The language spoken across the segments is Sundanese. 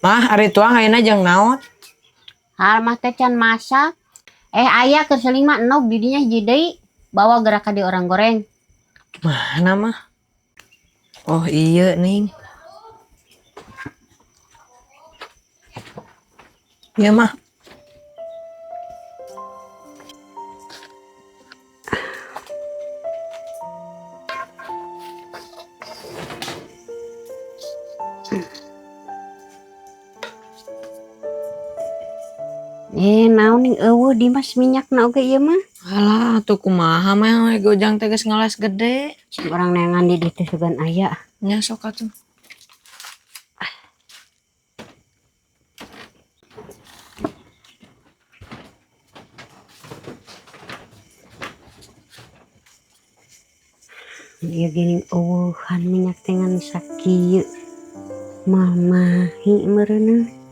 Mah, ari tuang ayeuna jeung naon? Hal mah teh can masak. Aya keur seling mah enog di dinya hiji deui. Bawa gerak ka di orang goreng. Mana mah? Oh iya ning. Iya mah. Naon ning eueuh Dimas minyakna oge ieu mah. Alah, atuh kumaha mah we gojang teh geus ngalas gede. Cing urang neangan di ditu sugan aya. Nya sok atuh. Ieu geuning eueuhan minyak teh ngan sakieu. Mamahi meureunna.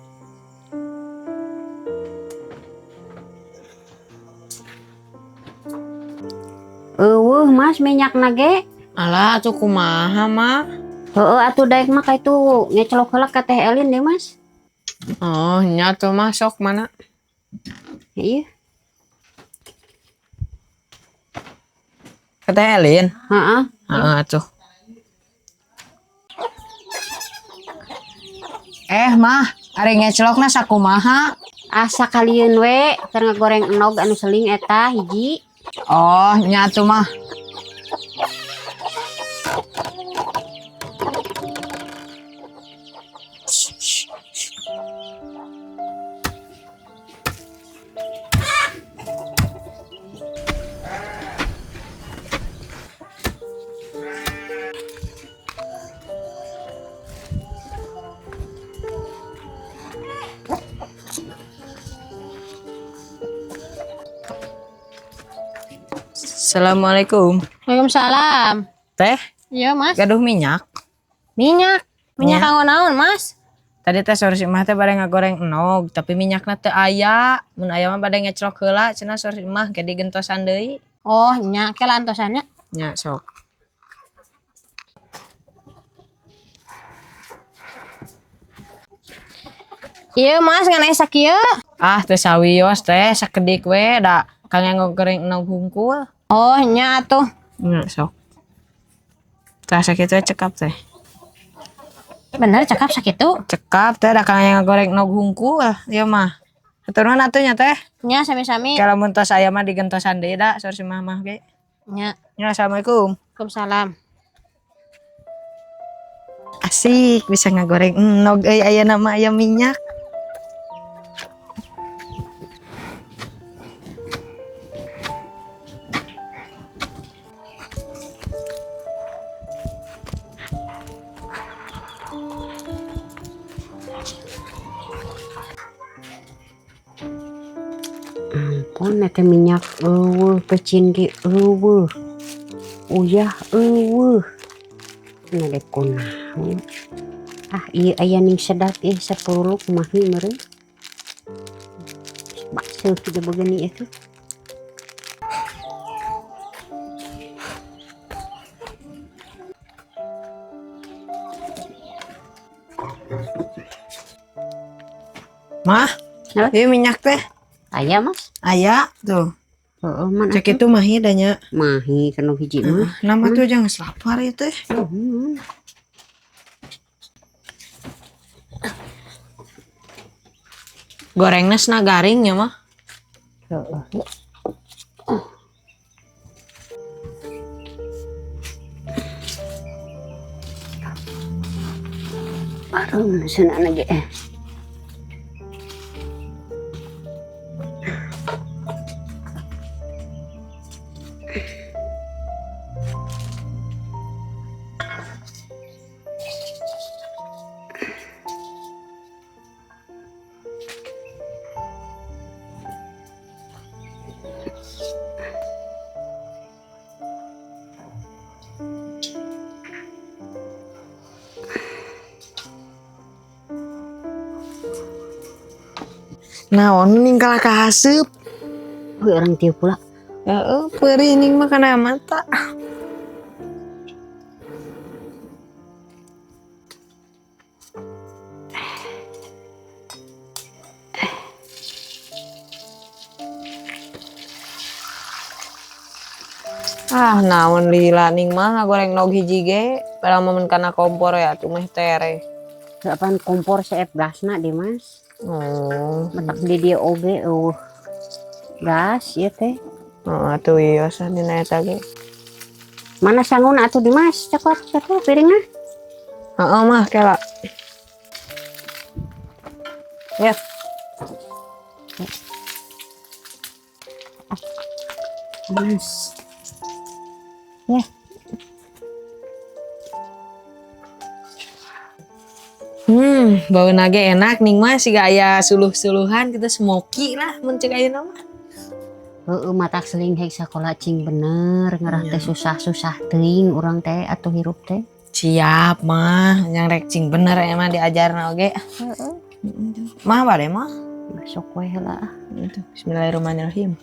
Eueuh Mas minyakna ge. Alah atuh kumaha mah? Heueuh atuh daek mah ka itu ngecelok heula ka Teh Elin deh Mas. Oh nya atuh mah sok mana? Iya. Ka Teh Elin? Heeh. Heeh atuh. Mah, ari ngecelokna sakumaha? Asa kalieun we keur ngagoreng enog anu seling eta hiji. Oh, nya atuh mah. Assalamualaikum. Waalaikumsalam. Teh? Iya, Mas. Gaduh minyak. Minyak? Minyak Iya. kanggo naon, Mas? Tadi teh sore si Imah teh bade ngagoreng enog, tapi minyakna teu aya. Mun aya mah bade ngecelok heula cenah sore si Imah ge digentosan deui. Oh, nya ke lantosannya. Nya sok. Iya, Mas, ngan aya sakieu. Ah, teh sawios teh sakedik we da kang ngagoreng enog hungkul. Oh, nya atuh. Nya sok. Tah sakitu we cekap teh. Bener cekap sakitu? Cekap teh da kang ngagoreng enog hungkul ieu mah. Hatur nuhun atuh nya teh. Nya sami-sami. Kalau mun tos aya mah digentosan deui da saur si Mamah ge. Nya. Nya assalamualaikum. Waalaikumsalam. Asik bisa ngagoreng enog euy aya nama aya minyak. Ampun, eta minyak eueuh, pecin ge eueuh, uyah eueuh. Nah, dek kunaon. Ah, ieu aya ning sedap ieu sapuruluk mahi meureun. Bakso kieu begeuni ieu teh. Mah, Hah? ieu minyak teh. Aya, Mas? Aya tuh. Heeh, man Cek atuh. itu mahi danya. Mahi kanu hiji mah. Heeh, nama tuh jangan lapar ieu teh. Heeh. Gorengna sena garing ya mah. Heeh. Bareng cenah ge. Naon ning kalah kahaseup. Heuh, orang tieu pula. Heeh, peurih ning mah kana mata. Ah, naon lila ning mah ngagoreng nog hiji ge, padahal momen kana kompor ya tuh meh tere. Kapan kompor seep gasna, Dimas. Oh, Matak di dieu oge euweuh gas ieu teh. oh atuh ieu sah dina eta ge. Mana sanguna atuh, Dimas? Cokot satu piringna. Heeh mah kela. Ya. Mas. Ya. Bau nage enak ning mah siga aya suluh-suluhan kita smoky lah mun cek ayeuna mah. Heeh, matak seling hek sakola cing bener, ngerah teh susah-susah teuing urang teh atuh hirup teh. Siap mah, yang rek cing bener emang diajarna oge. Heeh. Mah bade mah. Masuk we heula ah. Itu, bismillahirrahmanirrahim.